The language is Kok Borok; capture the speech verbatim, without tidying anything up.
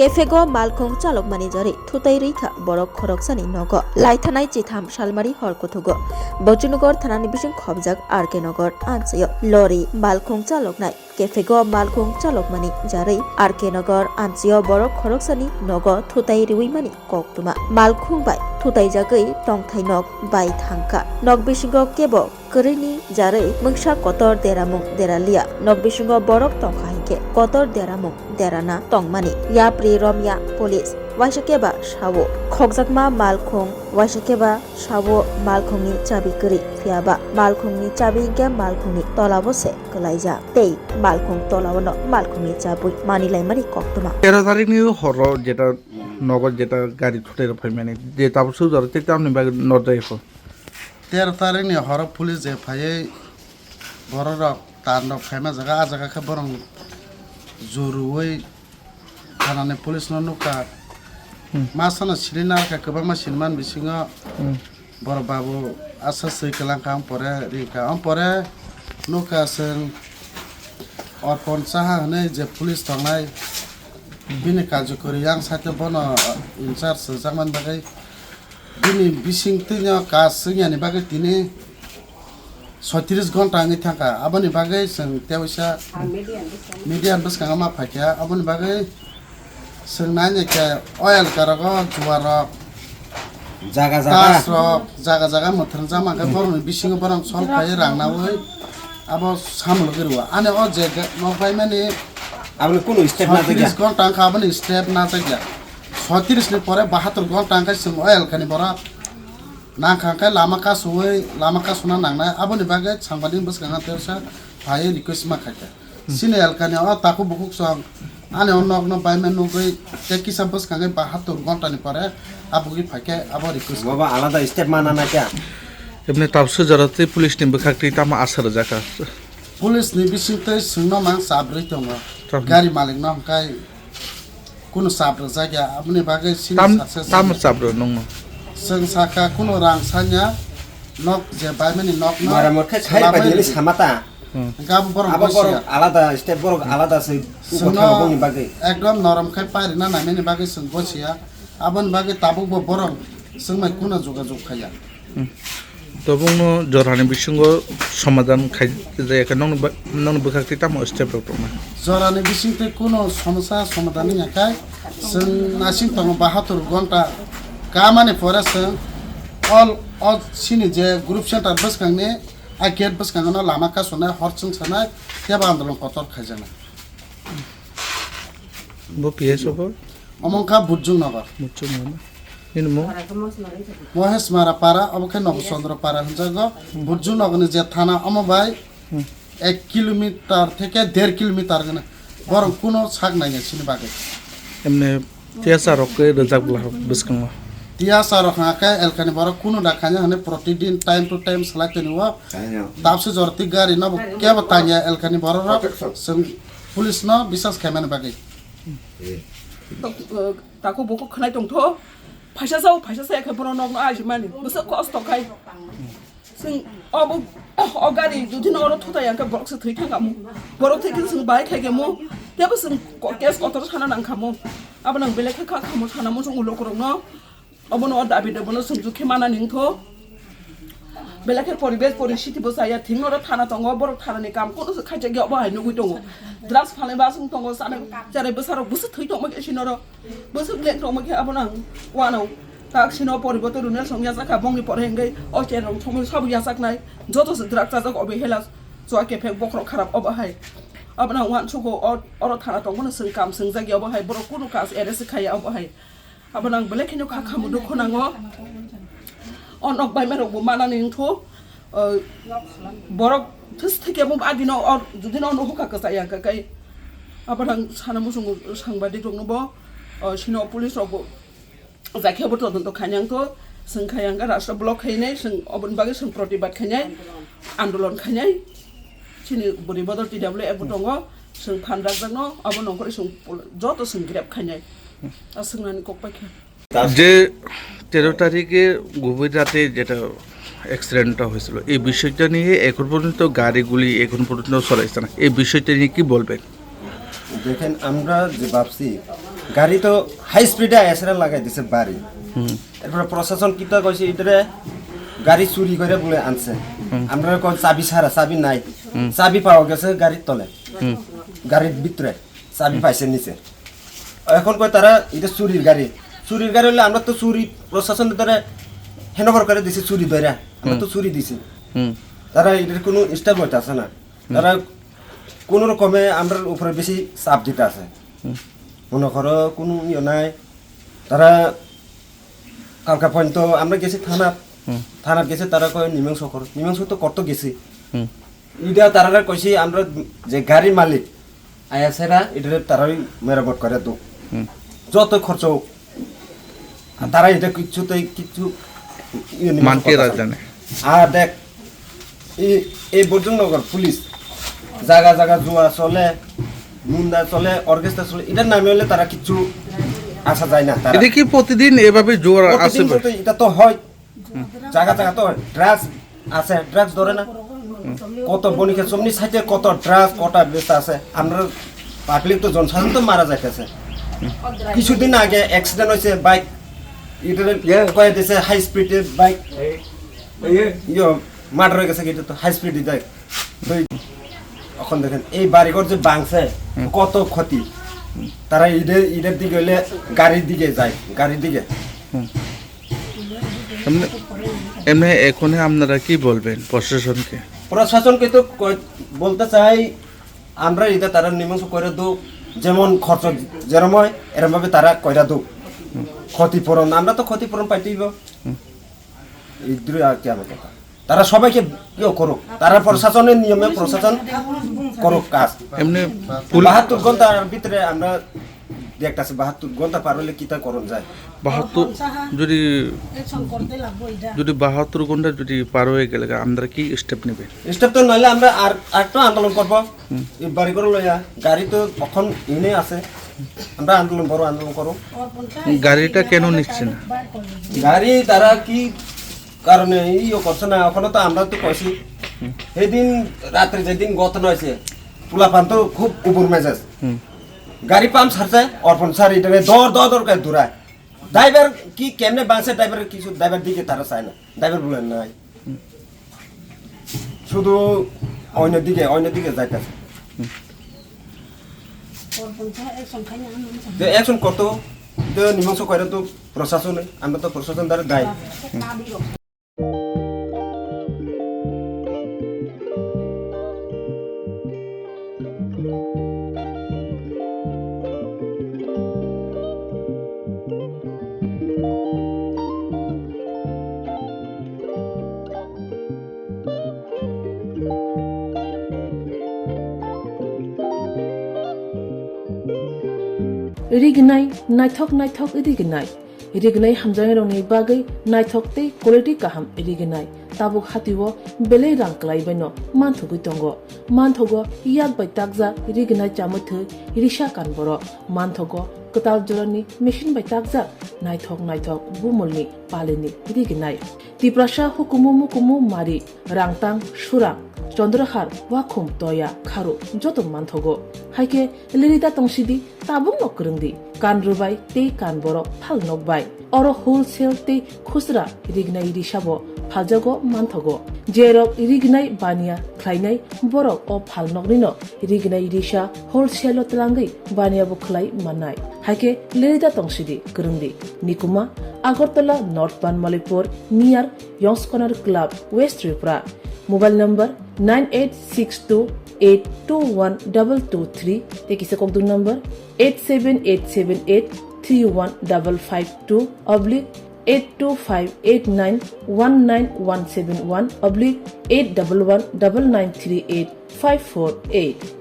Kephego malkhung chalokmani jarwi thutai rwikha borok khoroksani nogo. Laithanai chitham salmari hor kuthugo. Bojunogor thanani bising khobjak R K Nogor amchaio lori malkhung chaloknai. Kephego malkhung chalokmani jarwi R K Nogor amchaio borok khoroksani nogo thutai rwimani koktwma. Malkhung bai thutaijagwi tongthai nok bai thangkha. Nok bisingo kebo kwrwini jarwi mungsa kotor deramung deralia. Nok bisingo borok tongkha hinkhe kotor deramung derana tongmani. Yapri romya police. Waisa keba sao khokjakma malkhung, waisa keba sao malkhungni chabi kwrwi. Phiyaba malkhungni chabi hinkhe malkhungni tolabo se kwlaijak. Tei malkhung tolao no malkhungni chabwi manilaimani koktwma. Tero tarikni horo jeta nogo jeta gari thutai rok phaimani, je tabuk sujaro tei tamni bagwi norjai kho. Tero tarikni horo police je phaiwi bororok tandok khaima jaga, ah jaga khe borok jurui thanani police no nukha. Hmm. Masano sini narwkha, kwbangma siniman bisingo Hmm. borok babu asa swi kwlangkha, ang pore ringkha, ang pore nukha chwng Orpon Saha hwnwi je police tongnai, bini karjokori yang site bono in charge swijak man bagwi. Bini bising twino kas wngya ni bagwi tini soitris gonta wngwi thangkha. Aboni bagwi chwng tewaisa media ni bwskango ma phaikha. Aboni bagwi chwng nai naikha oil karogo juarok, jaga jaga tas rok, jaga jaga mwthang jama khe borokni bisingo borok sol phaiwi rang nawi abo samung rwui rwo. Ani o je nok baimani aboni kunu step na soitris gonta wngkha, aboni step na jakya. Soitris ni pore bahatur gonta wngkha chwng oil kani borok. Nangkha khe lama kasui, lama kasuna nangnai, aboni bagwi sangbadik bwskango teisa phaiwi request ma khaikha. Hmm. Chini elkani o takhuk bukhuk song ani o nokno baimai nugwi tei kisa bwskangwi bahatur gontani pore abugwi phaikhe abo request. Baba alada step mana na kya? Ebni tabsu jora tei police ni bwkhak twi tamo asar jaka. Police ni bising tei swngno mang chabrwi tongo. Chab- Gari malik no hwnkhe Kunu chap rwjak ya, aboni bagwi sini Tam, success tamo wngya. Chap rw nungno? Chwng sakha kunu rang sanya, nok je baimani nokno Maramot khai khai labwi bai dili rw. Samata. Hmm. Hwnkhe abo borok Abo gosiya. Borok alada, step borok alada se Chwngno ukotha bongni bagwi. Ekdom norom khai pairina naimani bagwi chwng gosiya. Aboni bagwi tabukbo borok chwngbai kunu jogajog khaiya. Hmm. Tobokno jorani bisingo somadan khai jaya khe nokni ba-, nokni bwkhak twi tamo step rok tongma? Jorani bising twi kuno somosya somadan wngya khe chwng nasing tongo bahatur gonta kamani pore chwng all, all chini je group center bwskangni a gate bwskango lama kasunai hor chwng sanai tebo andolon kotor khaijaknai. Bo P S o bo? Omo wngkha Burjung Nagar. Burjung Nagar. Nini mung? Mohesh Mara para, obo khe Nogo Chandra para hwnjago. Burjung Nagarni je thana, omo bai Hmm. ek kilometer theke der kilometer gana. Borok kuno sak naiya sini bagwi. Emne tiyasa rok khe rwjak bwla bwskango. Tiyasa rok hwnkha khe elkani borok kuno da khanya hwnwi protidin time to time salai tonio. Kanya. Dabse jorti gari no bo kebo tanya elkani borok rok. Protection. Chwng police no bisas khaimani bagwi. Tok, eh, takhuk bukhuk khwnai tongtho. Phaisa sao, phaisa saya khe bono nokno aji mani. Bwswk kosto khai. Chwng obo, o gari jodi no oro thutai ang khe borok se thwi thang kamo. Borok thwi khe chwng bahai khai kemo. Tebo chwng ko-, case kotor sana nang kamo. Abo nang belai khe kha kamo sana mo chwng ulo korokno. Obono o dabi de bono chwng jukhe mana ning tho. Belai khe poribesh poristhiti bo chaya, thik noro thana tongo, borok thana ni kam kono se khaijak ya, obo hai nugwi tongo. Drugs phalnai ba chwng tongo, chana, cherai bwsarok bwswk thwi tongma khe sinoro, bwswk leng tongma khe abono ang uanw. Tak sino poriboto rune song yachak kha, bongni pore hwnkhe o cherong somoi sabo yachaknai, joto se drugs chajak obo hela, chua kephek bokhorok kharap obo hai. Abono ang uansugo, o, oro thana tongmano chwng kam chwngjak ya obo hai, borok kono kas arrest khaiya obo hai. Abo nang belai kheno kha khamu dukhu nango. O nok bai merok bo manani wngthu. O borok this thike bo adi no o judi no nuhu kha kwchaya kha kai. Abo nang sana musung sangbadik rok no bo, o sino police rok bo jakhe bo todonto khainang to, sing khayang ga rasta block khainai, sing oboni bagwi sing protibad khainai, andolon khainai. Chini buri bodol T W F bo tongo, sing phan rakjakno, abo nongkhorwi sing pul-, joto sing grab khainai. A singnani kok paikha. Je তেরো তারিখে গভীর রাতে যেটা অ্যাক্সিডেন্টটা হয়েছিল, এই বিষয়টা নিয়ে এখন পর্যন্ত গাড়িগুলি এখন পর্যন্ত চলাইছে না, এই বিষয়টা নিয়ে কি বলবেন? দেখেন, আমরা যে ভাবছি গাড়ি তো হাই স্পিডে আইসরা লাগাই দিছে বাড়ি। হুম। এরপরে প্রশাসন কিতা কইছে, ইতারে গাড়ি চুরি করে বলে আনছে। হুম। আমরা কই চাবি ছাড়া, চাবি নাই। হুম। চাবি পাওয়া গেছে গাড়ির তলে। হুম। গাড়ির ভিতরে চাবি হুম। পাইছে নিচে। এখন কয় তারা এটা চুরির গাড়ি। চুরির গাড়ি হলে আমরা তো চুরি প্রশাসনের দ্বারা হ্যান্ডওভার করে দিছি চুরি ধরে। আমরা তো হুম। চুরি দিছি। হুম। তারা এটার কোনো স্টেপ হইতে আছে না। হুম। তারা কোনো রকমে আমরার উপরে বেশি চাপ দিতে আছে। হুম। মনে করো কোনো ইয়ে নাই, তারা কালকে পর্যন্ত আমরা গেছি থানাত, হুম। থানাত গেছে তারা কয় মীমাংসা করো, মীমাংসা তো করতে গেছি। হুম। ইটা তারা কইছি আমরা যে গাড়ির মালিক আয়া সেরা এটা তারাই মেরামত করে দো, হুম। যত খরচ হোক, আর তারা এটা কিচ্ছুতেই কিচ্ছু ইয়ে নিয়ে মানতে কথা রাজি বলে। না। আর দেখ, এই, এই বৈদ্যনগর পুলিশ জায়গা জায়গা জুয়া চলে, মুন্দা চলে, অর্কেস্ট্রা চলে, এটার নামে হলে তারা কিচ্ছু আসা যায় না। তারা এটা কি প্রতিদিন এভাবে জোয়ার প্রতিদিন আসে? বলতে এটা তো হয়, জায়গা জায়গা তো ড্রাগস আছে, ড্রাগস ধরে না। কত বণিকে চমনি সাইডে কত ড্রাগস, কটা বেচা আছে। আমরা পাবলিক তো জনসাধারণ তো মারা যাইতেছে। কিছুদিন আগে অ্যাক্সিডেন্ট হয়েছে, বাইক এটা ইয়ে। কয়ে দিছে হাই স্পিডে বাইক। এই, এই, ইয়ো, মার্ডার হয়ে গেছে কি, এটা তো হাই স্পিডে যায়। তো এই, এখন দেখেন এই বাড়িঘর যে ভাঙছে, হুম। কত ক্ষতি। তারা ঈদের, ঈদের দিকে হইলে গাড়ির দিকে যায়, গাড়ির দিকে। হুম। এমনি, এমনি এখন আপনারা কি বলবেন প্রশাসনকে? প্রশাসনকে তো কই-, বলতে চাই, আমরা এটা তারা মীমাংসা করে দো, যেমন খরচ যেরম হয়, এরম ভাবে তারা কইরা দো। হুম। ক্ষতিপূরণ, আমরা তো ক্ষতিপূরণ পাইতেইব। হুম। এই দূরে আর কি আমার কথা। তারা সবাইকে ইয়ে করুক, তারা প্রশাসনের নিয়মে প্রশাসন করুক কাজ। এমনি পুল- বাহাত্তর ঘন্টার ভিতরে আমরা দেখতাছি, বাহাত্তর ঘন্টা পার হলে কিতা করণ যায়। বাহাত্তর যদি, যদি বাহাত্তর ঘন্টা যদি পার হয়ে গেলে আপনারা কি স্টেপ নেবেন? স্টেপ তো নাইলে আমরা আর, আর একটা আন্দোলন করবো। হুম। এই বাড়ি করে লইয়া গাড়ি তো এখন এনে আছে, আমরা আন্দোলন, বড় আন্দোলন করো। গাড়িটা কেন নিচ্ছে না? গাড়ি তারা কি কারণে ইয়ে করছে না, ওখানে তো আমরা তো কইছি। হুম। সেদিন রাত্রে যেদিন ঘটনা হয়েছে, পোলাপান তো খুব উপর মেজাজ। হুম। গাড়ি পাম্প ছাড়ছে, অর্পণ স্যার এটা দর দর দর করে দৌড়ায়। ড্রাইভার কি কেমনে বাঁচে, ড্রাইভারের কিছু, ড্রাইভার দিকে তারা চায় না, ড্রাইভার বলে নাই। শুধু অন্যদিকে, অন্যদিকে যাইতেছে। যে অ্যাকশন করতো, যে মীমাংসা করে তো প্রশাসনে, আমরা তো প্রশাসন দ্বারা দায়ী। Rignai, naithok naithok rignai. Rignai hamjaknairokni bagwi naithok tei quality kaham rignai. Tabuk hatio belai rang kwlai baino manthogwi tongo. Manthogo yak bai takjak rignai chamwi thwi risa kan borok. Manthogo kwtal jorani machine bai takjak naithok naithok bumulni palini rignai. Tiprasa hukumu mukumu mari, rangtang, surang, chondrahar, wakhum, toya, kharu joto manthogo. Haikhe lirida tongsidi, tabukno kwrwngdi, kan rwbai tei kan borok phal nokbai. Oro wholesale tei khusra rignai risabo phaljago manthogo. Jerok rignai baniya khlainai borok o phalnoknino rignai risa wholesale-o twlangwi baniya bo khlai mannai. Haikhe lirida tongsidi kwrwngdi. Nikuma, Agartala North Banmalipur, near Yongskonar Club, West Tripura. Mobile number nine eight six two eight two one double two three, tei kisa kokduk number eight seven eight seven eight three one double five two oblique eight two five eight nine one nine one seven one oblique eight double one double nine three eight five four eight.